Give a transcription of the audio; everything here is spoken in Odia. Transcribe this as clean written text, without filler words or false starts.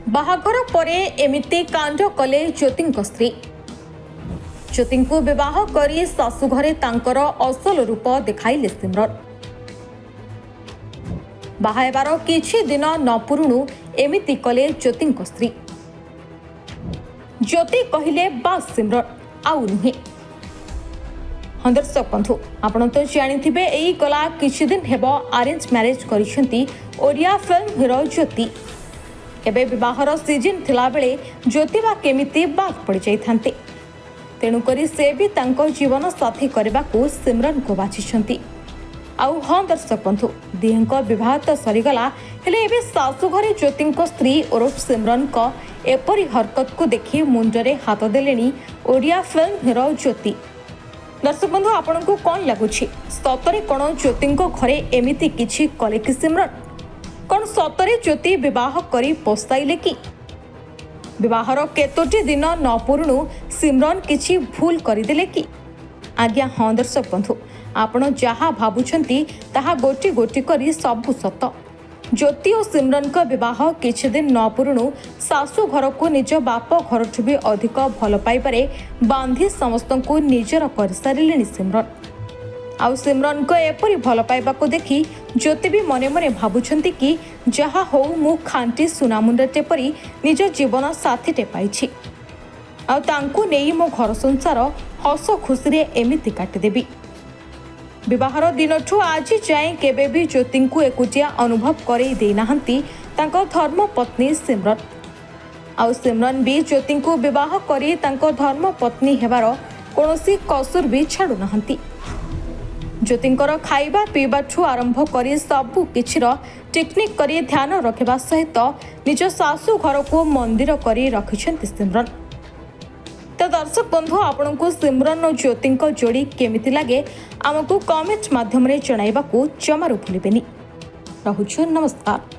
ବାହାଘର ପରେ ଏମିତି କାଣ୍ଡ କଲେ ଜ୍ୟୋତିଙ୍କ ସ୍ତ୍ରୀ। ଜ୍ୟୋତିଙ୍କୁ ବିବାହ କରି ଶାଶୁଘରେ ତାଙ୍କର ଅସଲ ରୂପ ଦେଖାଇଲେ ସିମ୍ରନ। ବାହା ହେବାର କିଛି ଦିନ ନ ପୁରୁଣୁ ଏମିତି କଲେ ଜ୍ୟୋତିଙ୍କ ସ୍ତ୍ରୀ। ଜ୍ୟୋତି କହିଲେ, "ବାସ୍ ସିମ୍ରନ, ଆଉ ନୁହେଁ।" ହଁ ଦର୍ଶକ ବନ୍ଧୁ, ଆପଣ ତ ଜାଣିଥିବେ, ଏଇ ଗଲା କିଛି ଦିନ ହେବ ଆରେଞ୍ଜ ମ୍ୟାରେଜ୍ କରିଛନ୍ତି ଓଡ଼ିଆ ଫିଲ୍ମ ହିରୋ ଜ୍ୟୋତି। ଏବେ ବିବାହର ସିଜିନ୍ ଥିଲାବେଳେ ଜ୍ୟୋତି ବା କେମିତି ବାଦ୍ ପଡ଼ିଯାଇଥାନ୍ତେ? ତେଣୁକରି ସେ ବି ତାଙ୍କ ଜୀବନ ସାଥୀ କରିବାକୁ ସିମ୍ରନକୁ ବାଛିଛନ୍ତି। ଆଉ ହଁ ଦର୍ଶକ ବନ୍ଧୁ, ଦିହେଙ୍କ ବିବାହ ତ ସରିଗଲା, ହେଲେ ଏବେ ଶାଶୁଘରେ ଜ୍ୟୋତିଙ୍କ ସ୍ତ୍ରୀ ଓରଫ ସିମ୍ରନଙ୍କ ଏପରି ହରକତକୁ ଦେଖି ମୁଣ୍ଡରେ ହାତ ଦେଲେଣି ଓଡ଼ିଆ ଫିଲ୍ମ ହିରୋ ଜ୍ୟୋତି। ଦର୍ଶକ ବନ୍ଧୁ, ଆପଣଙ୍କୁ କ'ଣ ଲାଗୁଛି? ସତରେ କ'ଣ ଜ୍ୟୋତିଙ୍କ ଘରେ ଏମିତି କିଛି କଲେ କି ସିମ୍ରନ? କ'ଣ ସତରେ ଜ୍ୟୋତି ବିବାହ କରି ପସ୍ତାଇଲେ କି? ବିବାହର କେତୋଟି ଦିନ ନ ପୁରୁଣୁ ସିମ୍ରନ କିଛି ଭୁଲ କରିଦେଲେ କି? ଆଜ୍ଞା ହଁ ଦର୍ଶକ ବନ୍ଧୁ, ଆପଣ ଯାହା ଭାବୁଛନ୍ତି ତାହା ଗୋଟି ଗୋଟି କରି ସବୁ ସତ। ଜ୍ୟୋତି ଓ ସିମ୍ରନଙ୍କ ବିବାହ କିଛି ଦିନ ନ ପୁରୁଣୁ ଶାଶୁ ଘରକୁ ନିଜ ବାପ ଘରଠୁ ବି ଅଧିକ ଭଲ ପାଇବାରେ ବାନ୍ଧି ସମସ୍ତଙ୍କୁ ନିଜର କରିସାରିଲେଣି ସିମ୍ରନ। ଆଉ ସିମ୍ରନଙ୍କ ଏପରି ଭଲ ପାଇବାକୁ ଦେଖି ଜ୍ୟୋତି ବି ମନେ ମନେ ଭାବୁଛନ୍ତି କି, ଯାହା ହଉ, ମୁଁ ଖାଣ୍ଟି ସୁନାମୁଣ୍ଡାଟେ ପରି ନିଜ ଜୀବନ ସାଥୀଟେ ପାଇଛି ଆଉ ତାଙ୍କୁ ନେଇ ମୋ ଘର ସଂସାର ହସ ଖୁସିରେ ଏମିତି କାଟିଦେବି। ବିବାହର ଦିନଠୁ ଆଜି ଯାଏଁ କେବେ ବି ଜ୍ୟୋତିଙ୍କୁ ଏକୁଟିଆ ଅନୁଭବ କରେଇ ଦେଇନାହାନ୍ତି ତାଙ୍କ ଧର୍ମପତ୍ନୀ ସିମ୍ରନ। ଆଉ ସିମ୍ରନ ବି ଜ୍ୟୋତିଙ୍କୁ ବିବାହ କରି ତାଙ୍କ ଧର୍ମପତ୍ନୀ ହେବାର କୌଣସି କସୁର ବି ଛାଡ଼ୁନାହାନ୍ତି। ଜ୍ୟୋତିଙ୍କର ଖାଇବା ପିଇବାଠୁ ଆରମ୍ଭ କରି ସବୁ କିଛିର ଟିକିନିଖି କରି ଧ୍ୟାନ ରଖିବା ସହିତ ନିଜ ଶାଶୁ ଘରକୁ ମନ୍ଦିର କରି ରଖିଛନ୍ତି ସିମ୍ରନ। ତ ଦର୍ଶକ ବନ୍ଧୁ, ଆପଣଙ୍କୁ ସିମ୍ରନ ଓ ଜ୍ୟୋତିଙ୍କ ଯୋଡ଼ି କେମିତି ଲାଗେ, ଆମକୁ କମେଣ୍ଟ ମାଧ୍ୟମରେ ଜଣାଇବାକୁ ଜମାରୁ ଭୁଲିବେନି। ରହୁଛୁ, ନମସ୍କାର।